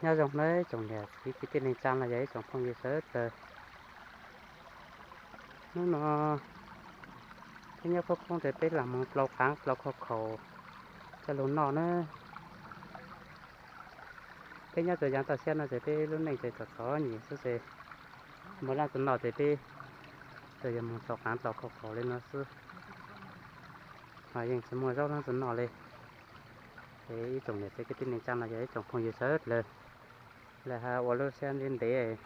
Nyob zoo nawb tsoom niam txiv kwv tij neej tsa los yog ib tsoom phooj ywg sawv daws. Hnub no peb nyob khoob khoob ces peb lam mus dlau qaav dlau khau khaum coj los noj na. Peb nyob rau yav toj siab no ces peb lub neej ces txom txom nyem xwb ces mus laj txog no ces peb tsuas yog mus dlau qaav dlau khau khaum li no xwb, ho yeej tsis muaj zaub tsis noj li. Es ib tsoom niam txiv kwv tij neej tsa los yog ib tsoom phooj ywg sawv daws, lawv ho ua lub siab ntev ntev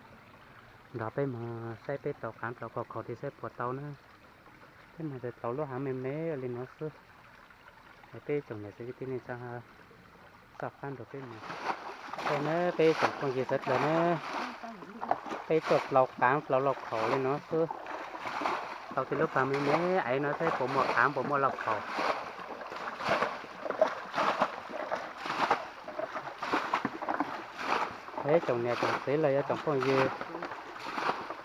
nrog peb mus saib peb dlau qaav dlau khau khaum li saib puas tau na. Peb mus ces dlau lub haav me me li no xwb. Es peb ib tsoom niam txiv kwv tij neej tsa txoj qab nrog peb mus. Ces na peb ib tsoom phooj ywg sawv daws na, peb tuaj dlau qaav dlau lauj kaub li no xwb. Tau tej lub pas me me aiv no saib puas muaj qaav puas muaj lauj kaub. Ib tsoom niam tsoom txiv los yog tsoom phooj ywg,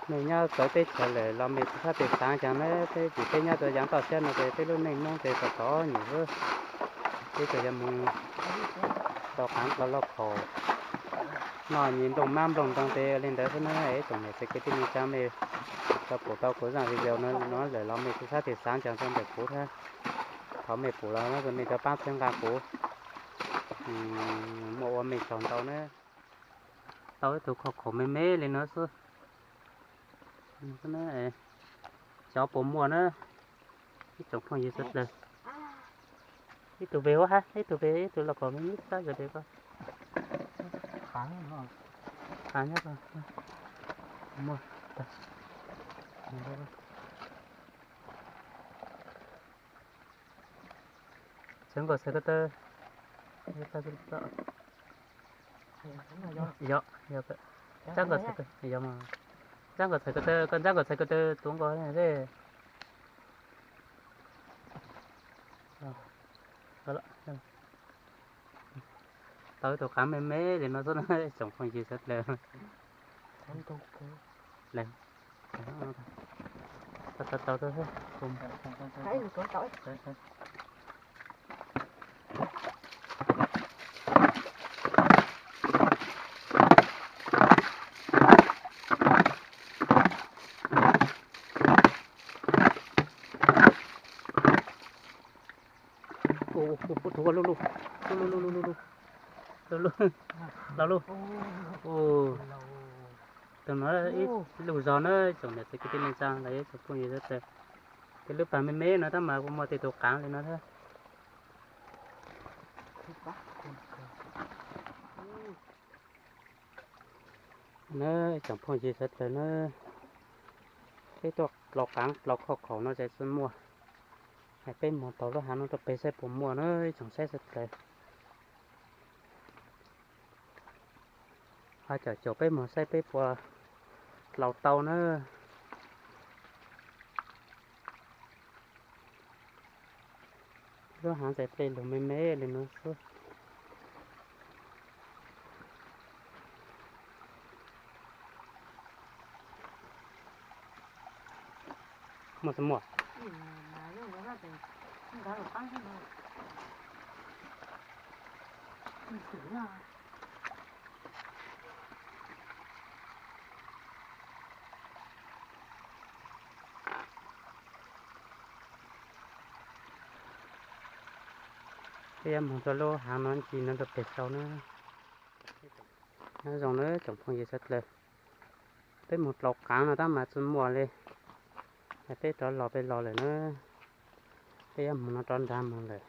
nej nyob txawv teb chaws lawm los mej tsis txhob txav xaav cas na, peb ces peb nyob rau yav toj siab no ces peb lub neej Hmoob ces txom txom nyem xwb. Peb tsuas yog mus dlau qaav dlau lauj kaub, noj nyias nplooj mab nplooj ntoo ces li ntawd xwb na. Ib tsoom niam txiv kwv tij neej tsa mej tau pum tau kuv zaj video no lawm los mej tsis txhob txav xaav cas rau ntawm kuv thiab. Thov mej pum los mej cov paab txhawb nqa kuv, muaj ua mej tsaug ntau na. Tau ib tug khau khaum me me li no xwb. Xyov puas muaj na, ib tsoom phooj ywg sawv daws. Ib tug pem huab hab, ib tug pem, ib tug lauj kaub me me sab pem ko. Muaj. Txhawv nkaus txhawv ko taw. Yog, yog, ntsab nkaus txhawv ko taw, yog mas. Ntsab nkaus txhawv ko taw, koj ntsab nkaus txhawv ko taw tuav nkaus ne. Tau ib tug qaav me me li no xwb na, tsoom phooj ywg sawv daws. Tau, tau, tau, tau. Tus lug lug, lug lug, lug lug, lug lug, lug lug. Tus no ib lub zog na, tsoom niam txiv kwv tij neej tsa los yog tsoom phooj ywg sawv daws. Tej lub pas me me no tab mas kuj muaj tej tug qaav li no thiab. Na, tsoom phooj ywg sawv daws na, peb tuaj dlau qaav dlau khau khaum no ces tsis muaj. Peb mus taug lub haav no rau pem saib puas muaj na, ib tsoom saib sawv daws. Ho caum caum peb mus saib peb puas dlau tau na. Lub haav ntxais dlej lug me me li no xwb. Muaj tsis muaj? Peb yuav moog rua lub haav no ntsis no rua peg sau na. Nyob zoo na tsoom phooj ywg sawv dlawg, peb moog dlau qaav no tab mas tsi muaj le, peb rov los peb los lawm na, peb yuav moog no rov nraag moog lawm,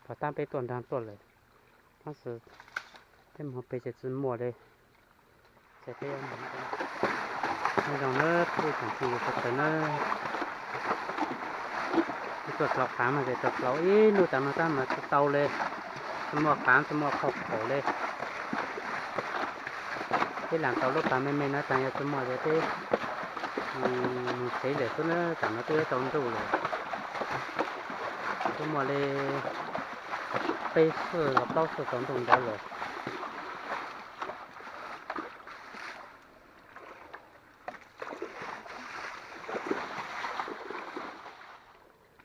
puas tab peb tuaj nraag tuaj lawm, tab sis peb moog peg ces tsi muaj le. Nyob zoo na peb tsoom phooj ywg sawv dlawg na, peb tuaj dlau qaav no ces tuaj dlau ib nub taag no tab mas tsi tau le, tsi muaj qaav tsi muaj qhov khaum le. Peb laam tau lub pas me me no taag yog tsi muaj ces peb moog tsev lawm xwb na, taam no twb yuav tsaus ntuj lawm. Twb muaj le peb xuab los plaub xuab tsaus ntuj ntawd lawm.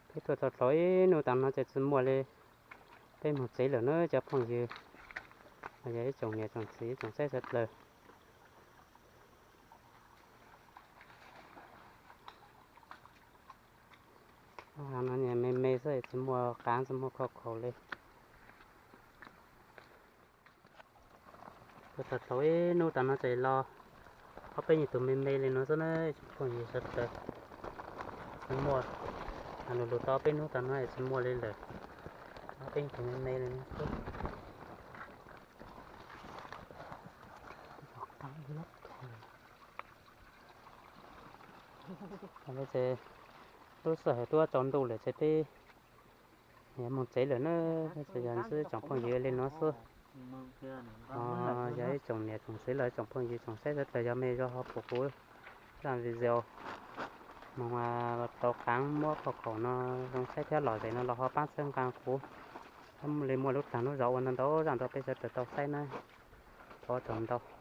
Peb tuaj tau dlau ib nub taag no ces tsi muaj le, peb moog tsev lawm na cov phooj ywg. Yog ib tsoom niam tsoom txiv tsoom saib sawv daws. Lub hav no me me xwb, tsis muaj qaav tsis muaj khau khaum li. Tuaj tau ib hnub tas no ces los ob peb nyuag tus me me li no xwb na, tsoom phooj ywg sawv daws. Tsis muaj, lug lug tau ob peb hnub tas no es tsis muaj li lawm. Ob peb nyuag tus me me li no xwb. Ces lub sij hawm twb tsaus ntuj lawm ces peb yuav moog tsev lawm na. Ces yog ntxiv tsoom phooj ywg li no xwb. Yog ib tsoom niam tsoom txiv los tsoom phooj ywg tsoom saib sawv daws, yog mej zoo ho pum kuv zaj video moog tau qaav muab khau khaum no zoo saib thiab lom zem no los ho paab txhawb nqaa kuv, li muaj lub taag lub zog ua ntau ntau zaj nrug peb sawv daws tau saib na. Thov tsaug ntau.